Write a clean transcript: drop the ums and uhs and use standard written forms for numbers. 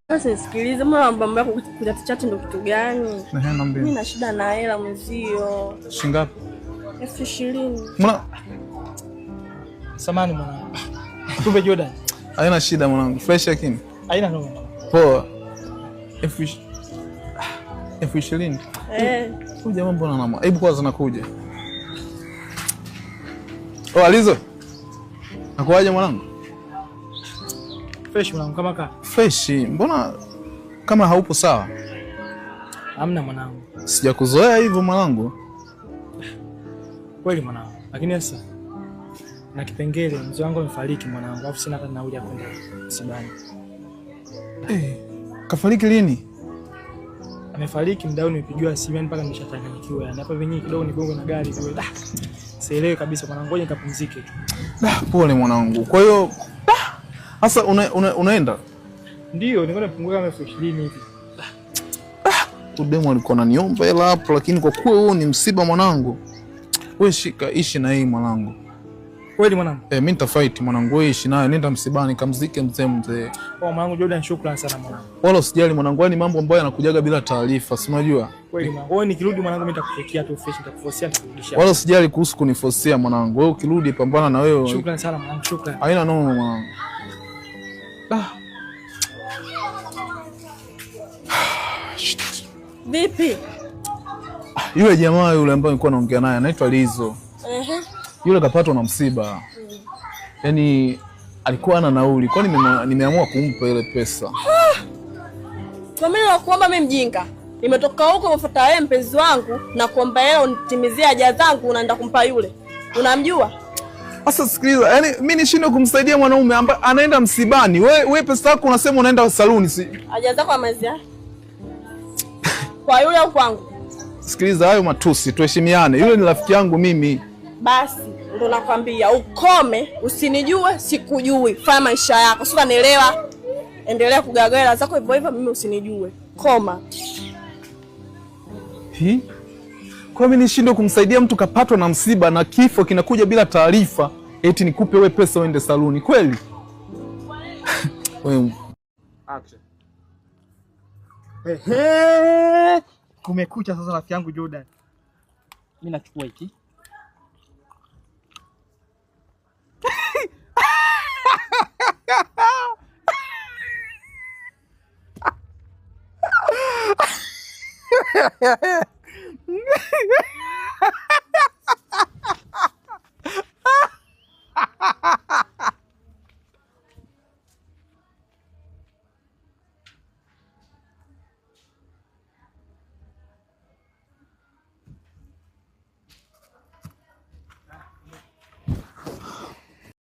Sasa nisikilize, mbona mambo yako kuchati ndo kitu gani? Niambie. Mimi na shida na hela mwenzio. Shingapi? 20,000. Mbona Samani mwanangu. Kumbe Jordan. Haina shida mwanangu. Fresh lakini. Haina noma. Poa. 20,000. Eh. Huyu jamaa mbona anama? Hebu kwanza nakuja. Oh, Alizo. Nakuaje mwanangu? Fresh mwanangu kama ka. Fresh. Mbona kama haupo sawa? Hamna mwanangu. Sijakuzoea hivyo mwanangu. Kweli mwanangu. Lakini sasa na kipengele mzee wangu amefariki mwanangu, alafu sina hata nauli ya kwenda msibani. Kafariki lini? Amefariki mdau, nimepigiwa simu yani mpaka nimeshachanganyikiwa yani. Hapa venyewe kidogo nigongwe na gari kule. Sielewi kabisa mwanangu, ngoja nikapumzike tu. Pole mwanangu. Kwa hiyo sasa unaenda? Ndio, nilikuwa nimepunguka kama 20,000 hivi. Udemu alikuwa ananiomba hela hapo, lakini kwa kuwa huo ni msiba mwanangu, wewe shika ishi na hii mwanangu. Kweli mwanangu? Mimi nitafight mwanangu, wewe ishi nayo, nenda msibani kamzike mzee mzee. Oh mwanangu Jordan, shukrani sana mwanangu. Wala usijali mwanangu, yani mambo ambayo yanakujaga bila taarifa, si unajua? Kweli mwanangu. Wewe nikirudi mwanangu mimi nitakuchekea tu fresh, nitakuforsia nitakurudishia. Wala usijali kuhusu kuniforsia mwanangu. Wewe ukirudi pambana na wewe. Shukrani sana mwanangu, shukrani. Haina noma mwanangu. Vipi? Yule jamaa yule ambaye nilikuwa naongea naye anaitwa Lizo. Yule kapatwa na msiba. Yaani alikuwa ana nauli. Kwa nini nimeamua kumpa ile pesa? Kwa mimi nakuomba mimi mjinga. Nimetoka huko kufuata wewe mpenzi wangu na kuomba hela unitimizie haja zangu, unaenda kumpa yule. Unamjua? Sasa sikiliza, yaani mimi nishindwe kumsaidia mwanaume ambaye anaenda msibani. Wewe pesa yako unasema unaenda saluni si? Haja zako amezia. Kwa yule au kwangu? Sikiliza hayo matusi, tuheshimiane. Yule ni rafiki yangu mimi. Basi ndo nakwambia ukome, usinijue, sikujui. Fanya maisha yako. Sio unanielewa? Endelea kugagaa hela zako hivyo hivyo, mimi usinijue. Koma. Hi? Kwa mimi nishindwe kumsaidia mtu kapatwa na msiba na kifo kinakuja bila taarifa, eti nikupe wewe pesa uende saluni kweli? Wewe action. Ehe, kumekucha sasa rafiki yangu Jordan. Mimi nachukua hiki.